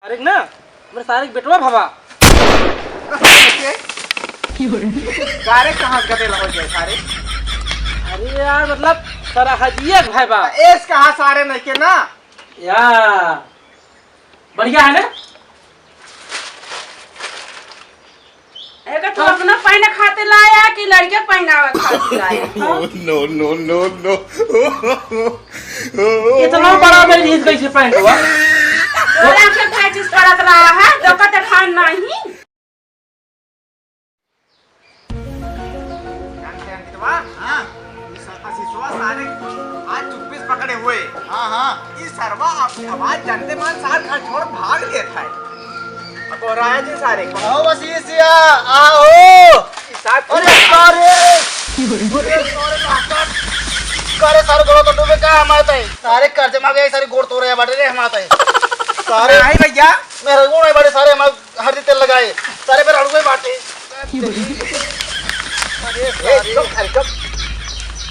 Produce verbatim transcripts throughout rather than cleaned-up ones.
सारे के ना, हमरे सारे के बेटवा भवा। सारे कहाँ से गदेला होइ जाए सारे? अरे यार, मतलब, सरहजिया के भाई बा। एस कहा सारे नहीं के ना? यार, बढ़िया है ना? एकर तू अपना पहने खातिर लाया कि लड़के पहनावे खातिर लाया? हाँ? No, no, no, no। इतना बड़ा मेरी ईद कैसे पैंट हुआ? तोरा आँखें क्या चीज पड़त रहा है? तो का देखान नहीं? जानते हैं अंकितवा? हाँ। ये स-, आशीषवा सारे आज चुप्पी से पकड़े हुए। हाँ, हाँ। ई सरवा आपकी आवाज जानते मान सार घर छोड़ भाग गए था। अब हो रहा है जी सारे को। आओ आशीषिया, आओ। ई साथ अरे सारे। अरे सारे मास्टर। करे सारे गोड़ तो डूबे का हमारे ताई। सारे कर्ज में गए, सारे गोड़ तोड़े बाटे रे हमारे ताई। सारे नहीं भैया। मेरे गोड़ में बड़े सारे हमारे हरदी तेल लगाए, सारे पे रड़ुए बाटे। अरे ए, सारे। चुप, अरे चुप।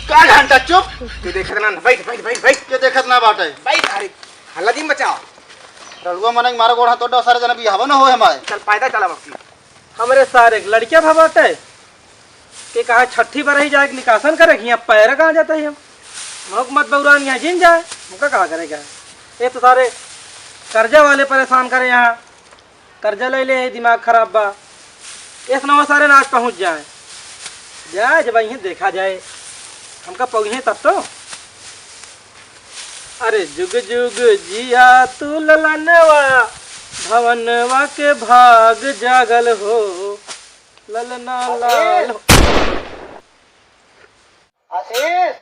का घंटा चुप? तू देखत ना, बैठ, बैठ, बैठ, बैठ। के देखत ना बाटे? बैठ, अरे, हल्ला दिन बचाओ। रड़ुआ मनक मारा गोड़ हाथ तोड़ दो, सारे जना बियाहवा न होए हमारे। चल, पैदा चला बक्की। हमरे सारे के लड़किया भा बाटे। के कहा छठी बरही जाए के निकासन करे, हियाँ पैर कहाँ जाता है हम? मौक मत बौरान यहाँ जिन जाए, हमका कहा करे क्या? ये तो सारे कर्जा वाले परेशान करे यहाँ। कर्जा ले ले, दिमाग खराब बा। ऐस ना हो सारे नाच पहुँच जाए। जाए, जब अइहें देखा जाए। हमका पहुँचे तब तो। अरे जुग जुग जिया तू ललनवा, भवनवा के भाग जागल हो। ललना लाल हो। आशीष।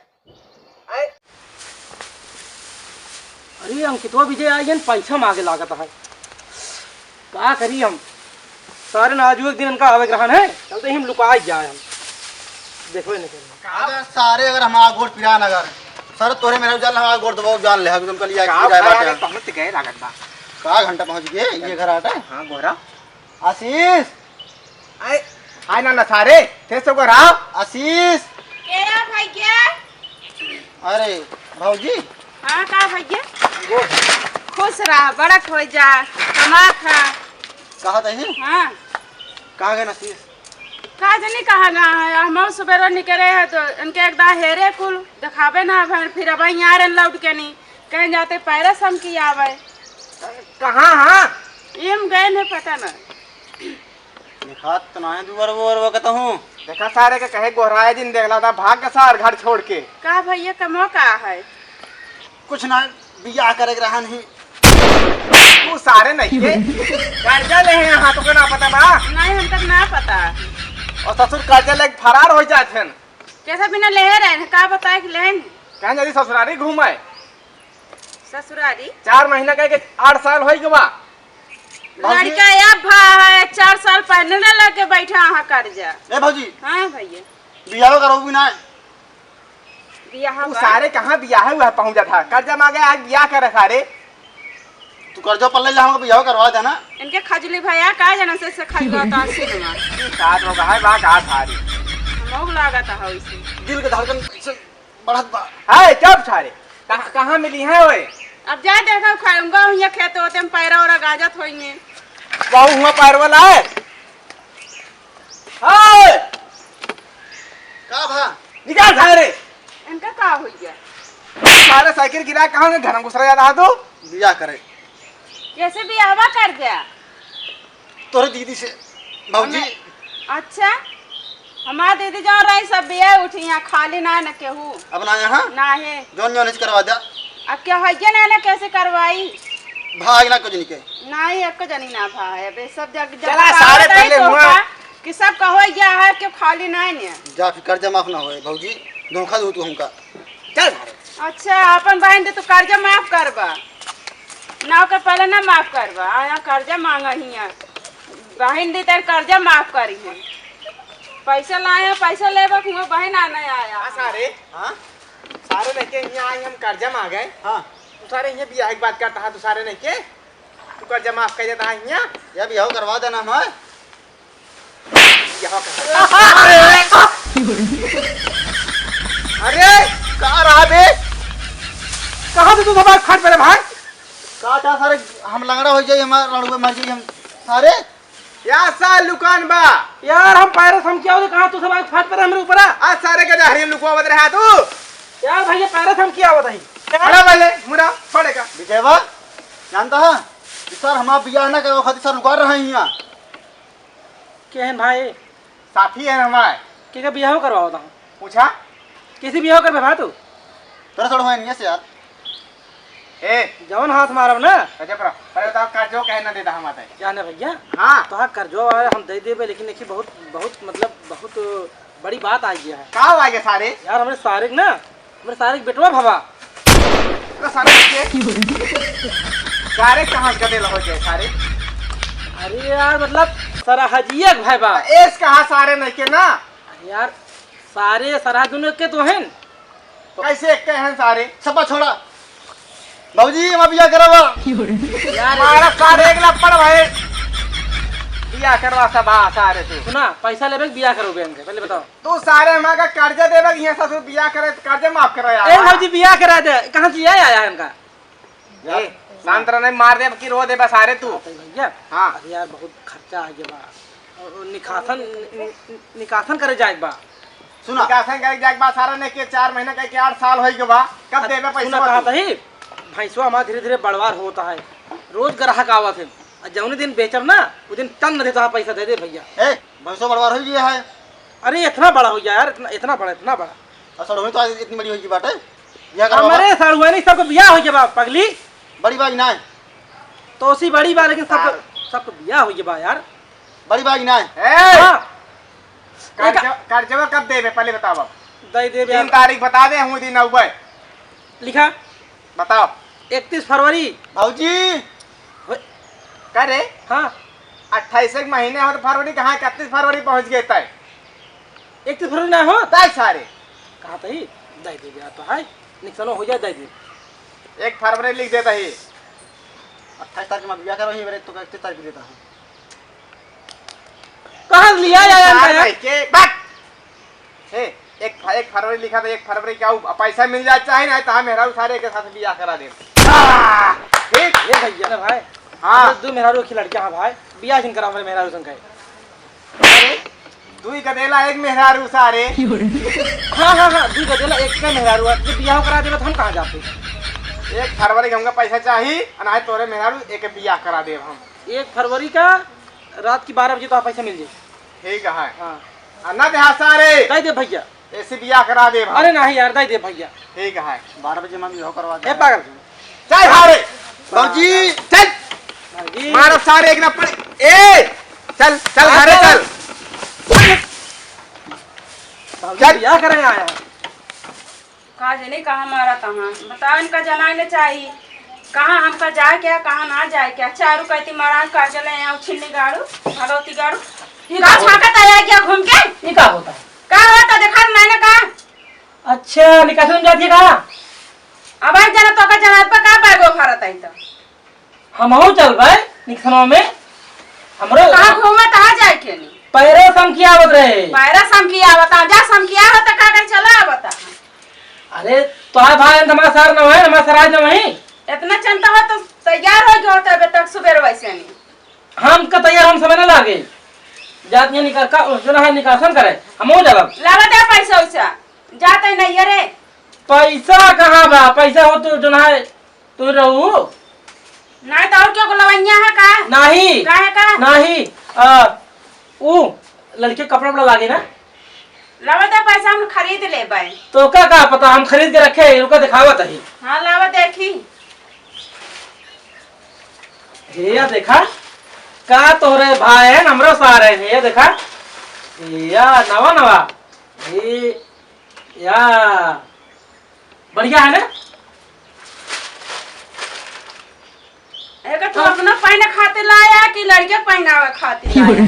अरे अंकितवा विजय आइगन, पैसा मांगे लागत है। का करी हम? सारे ना आजू एक दिन इनका आवे के रहन है, चलते ही हम लुकाई जाए हम। देखबे नहीं करना। अगर सारे अगर हमारा गोड़ पिरान अगर, सर तोरे मेरा जान हमारा गोड़ दबाओ जान ले, हम तुमका लिया का के जाए खाया बाटे। रे, पहुंच गए लागत बा। का घंटा पहुंच गए, ये घर आटा है? हाँ, गोरा। आशीष। आए, आए ना, ना सारे, थे सब गोरा। आशीष। के या भैया? अरे, भौजी। हाँ, का भैया? खुश रहा, बड़ा हो जा, कमा खा। कहा तही? हाँ। कहाँ गए आशीष? का जनी कहाँ गए हैं? हम सुबेरे निकले हैं तो इनके एक दा हेरे कुल देखावे ना भर, फिर अब यहाँ रन लौट के नहीं, कहीं जाते पैरस हम की आवे। कहाँ हाँ? ये हम गए नहीं, पता ना। देखात तो नाहीं दुअर वुअर वकत हूँ। देखा सारे के कहे गोहराए दिन देखला था, भाग के सार घर छोड़ के। का भैया कमो का है? कुछ ना, बियाह करे के रहन ही। तू सारे नहीं के कर्जा ले हैं यहाँ, तो ना पता बा? नहीं, हम तक ना पता। और ससुर कर्जा लेके फरार हो जात हैं। कैसे बिना ले रहे हैं, का बताए कि लेन? कहें जल्दी ससुरारी घूमे। ससुरारी? चार महीना कह के आठ साल होई गवा। भौजी। लड़का या भा है, चार साल पहले ना लग के बैठा हाँ कर्जा। ए भौजी। हाँ भैया। बियाह करो भी ना। बियाह तू बा। सारे कहाँ बियाह हुआ पहुँचा था? कर्जा मांगे आज बियाह करे सारे। तू कर्जा पल्ले ले हमको बियाह करवा देना। इनके खजुली भैया का जना से, से खजुआ तो आसी नमा। साथ में कहा बा का सारी। हमको लागत है वैसे। दिल के धड़कन से बढ़त बा। हाय, चुप सारे। कहाँ, कहाँ मिली है ओए? अब जा देखो, खाऊंगा हुआ खेत होते हम पैरा ओरा गाजत होइए। वहू हुआ पैरवा लाए। हाय! का भा? निकाल सारे। इनका का हो गया? सारे साइकिल गिरा, कहाँ के घर में घुसरा जाता है तू? बियाह करे। कैसे बियाहवा कर दिया? तोरे दीदी से, भौजी। हमें, अच्छा, हमार दीदी जौन रही सब बिया उठी, यहाँ खाली ना न केहू। अब ना यहाँ? ना है। जौन जौन हिच करवा द्या। अब क्या है ये ना, ना कैसे करवाई? भाग ना कुछ नहीं के। नहीं, एको जनी ना भाई, अब ये सब जग, जग चला बतावत सारे है पहले तो हुआ। का कि सब कहो गया है कि खाली ना है। जा फिर कर्जा माफ ना होए भौजी, धोखा दू तू हमका। चल। अच्छा, अपन बहन दे तू कर्जा माफ करबा, ना ओकर पहले ना माफ करबा। आया कर्जा मांगा हिया, बहन दे तेरे कर्जा माफ करी है। पैसा लाया, पैसा लेबा कि वो बहन आने आया। हाँ, सारे। हाँ? सारे लेके यहाँ आए हम कर्जा मांगे। हाँ। तू सारे यहाँ बियाह की बात करता है, तू सारे लेके, तू कर्जा माफ कर देता है यहाँ। या बियाह करवा देना हमारे। अरे, का रहा बे? कहाँ से तू दबा खाट पहले भाई? का, का सारे, हम लंगड़ा होइ जाई, हमार लड़ुआ मर जाई हम सारे। या सार लुकान बा। यार, हम पैरा समकियावत, कहाँ तू सब आके फाट पड़ा हमरे ऊपर आ? आ सारे के जहरी लुकवावत रहा तू। यार भैया, पैरा समकियावत है। खड़ा वाले, मुरा, छोड़े का। विजयवा, जानता है, कि सर हमार बियाह ना करवा खातिर सर लुका रहे हैं यहाँ। के हैं भाई? साथी है हमारे। के का बियाह करवावत हूँ? पूछा। किसी बियाह करबे भाई तू? तोरा छोड़ होए नहीं है यार। ए। जवन हाथ मारब ना। अच्छा, पर, पर बताओ, कर्जो कहे ना देता हम आते? जाने भैया। हाँ। तो हाँ, कर्जो आए हम दे देबे, लेकिन देखी बहुत, बहुत, मतलब, बहुत बड़ी बात आ गया है। का हो आ गया सारे? यार, हमरे सारे के ना, हमरे सारे के बेटवा भवा। तो सारे के? सारे कहाँ गदेल हो गए सारे? अरे यार, मतलब, सरहजिया के भाई बा। एस कहाँ सारे नहीं के ना? अरे यार, सारे सरहद दुनिया के तो हैं। कैसे एक के हैं सारे? सपा छोड़ा। बाबूजी, हमार बियाह करावा। यार, मारा सारे एक लप्पड़ भाई। बियाह करवा सब, हाँ, सारे तू। सुना, पैसा लेबे कि बियाह करोबे हमसे? पहले बताओ। तू सारे हमार का कर्जा देबे कि यहाँ ससुर बियाह करे, कर्जा माफ करो यार। ए, भौजी, बियाह करा दे। कहाँ से ये आया है इनका? ए, शांत रह, नहीं मार दे, कि रो दे बस, अरे तू। हाँ, तो भैया, हाँ। अरे यार, बहुत खर्चा आ गया बा। और निकासन, नि-, नि-, निकासन करे जाए बा। सुना। निकासन करे जाए बा, सारा ने के चार महीना कह के आठ साल होई गए बा। कब अब देबे पैसा सुना, तू? कहा तही, भैंसवा हमारा धीरे-धीरे बड़वार होता है, रोज ग्राहक आवत है। और जौने दिन बेचब ना, उ दिन टन न देता है, पैसा दे दे भैया। ए, भैंसवा बड़वार हो गया है। अरे, इतना बड़ा हो गया यार, इतना, इतना बड़ा, इतना बड़ा। और सड़ुआइन तो आज इतनी बड़ी होई बाटे, बियाह करवा। हमरे सड़ुआइन सबके बियाह होई बा, पगली। बड़ी बा कि नाय? तोसी बड़ी बा, लेकिन सबके, हाँ। सबके बियाह होई बा यार। बड़ी बा कि नाय? ए! हाँ। कर्ज-, एक कर्जवा कब देबे, पहले बताओ अब। दे देबे तीन यार। तारीख बता दे, हूँ दिन अउबे। लिखा। बताओ। इकतीस फरवरी। भौजी। हो-, का रे? हाँ। अट्ठाईस के महीने हो तो फरवरी कहाँ, इकतीस फरवरी पहुँच गए तय। इकतीस फरवरी ना हो? तय सारे। कहा तही? दे दे यार, तो है। निकसनो हो जाए, दे दे। एक फरवरी लिख देता ही। अट्ठाईस तारीख में बियाह करो ही, मेरे तो इकतीस तारीख देता हूँ। कहाँ लिया यार, यार, यार, यार? भाई के, बट! ए, एक फ-, एक फरवरी लिखा था, एक फरवरी क्या, उ-, पैसा मिल जाए चाहे ना, तो हम मेहरारू सारे के साथ बियाह करा दे। ठीक? ये भैया ना भाई, हाँ। हमरे दो मेहरारू की लड़कियां हैं भाई, बियाह जिन करा हमरे मेहरारू संग है। अरे, दुई गदेला एक मेहरारू सारे। हाँ, हाँ, हाँ, दुई गदेला एक का मेहरारू है, जब बियाह करा देबे तो हम कहाँ जाते? एक फरवरी के हमका पैसा चाही, अनाज तोरे मेहरारू एक बियाह करा देब हम। एक फरवरी का रात की बारह बजे तो आप पैसा मिल जाए। ठीक है। हाँ। आ, ना देहा सारे। दे दे भैया। ऐसे बियाह करा दे भाई। अरे नहीं यार, दे दे भैया। ठीक है। बारह बजे मम्मी हो करवा दे। ए पागल। चल भाई। बाबूजी। चल। बाबूजी। मारो सारे एक ना पड़। ए, चल, चल, आ, घरे चल। चल। बाबूजी, चल। बियाह करे आया है। का जने कहाँ मारा तहाँ, बताओ, इनका जनाए न चाही, कहाँ हमका जाए क्या, कहाँ ना जाए क्या। चारू कहती मारा का चले यहाँ छिन्नी गाड़ू, भगवती गाड़ू। ये का का होता? झांकत आया क्या घूम के? ये का होता? का होता देखा नहीं ना का? अच्छा, निकासन जाती है का? अब आज जना तो का जनात पर का बैगो भरत आई तो। हमहू चलबै निकसनवा में। हमरो कहाँ घूमे, कहाँ जाए के नी? पैरा समकियावत रहे। पैरा समकियावत, जा समकिया हो त का करे, चला आवत। अरे, तोहार भाई हमार सार न है, हमार सराज न वही। इतना चिंता हो तो तैयार हो गयो होता अबे तक सुबेर वैसे नहीं। हम का तैयार, हम समय न लागे। जात ये निका-, का, जो ना है निकासन करे, हमहू चलब। लावा दे पैसा वैसा, जाते नहीं है रे। पैसा कहाँ बा? पैसा हो तो जो ना है तू रहू? नाहीं तो और क्यों को लवैया है का? नाहीं। काहे का? नाहीं। आ, ऊ लड़के कपड़ा उपड़ा लागे ना? लवे दे पैसा हम खरीद लेबै। तो का, का पता हम खरीद के रखे, रुका दिखावत ही। हाँ, लावा देखी। हे या देखा, का तोहरे भाई है, हमरो सार है, हे या देखा। हे या नवा नवा। हे या बढ़िया है ना? एकर तू अपना पहने खातिर लाया कि लड़के पहनावे खातिर लाया?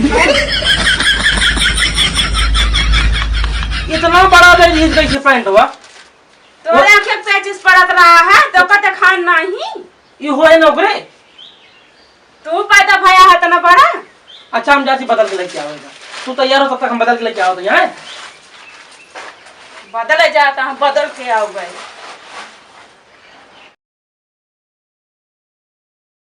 इतना बड़ा दे लीज कैसे पैंट हुआ? तोरे आंखें पे चीज पड़त रहा है, तो का देखान नहीं? ये हुआ है ना ओकरे? तू पैदा भया है इतना बड़ा? अच्छा, हम जाती बदल के लेके आवेगा। तू तैयार हो, तब तक हम बदल के लेके आओ तो यहाँ। बदले जाता, हम बदल के आओ गए।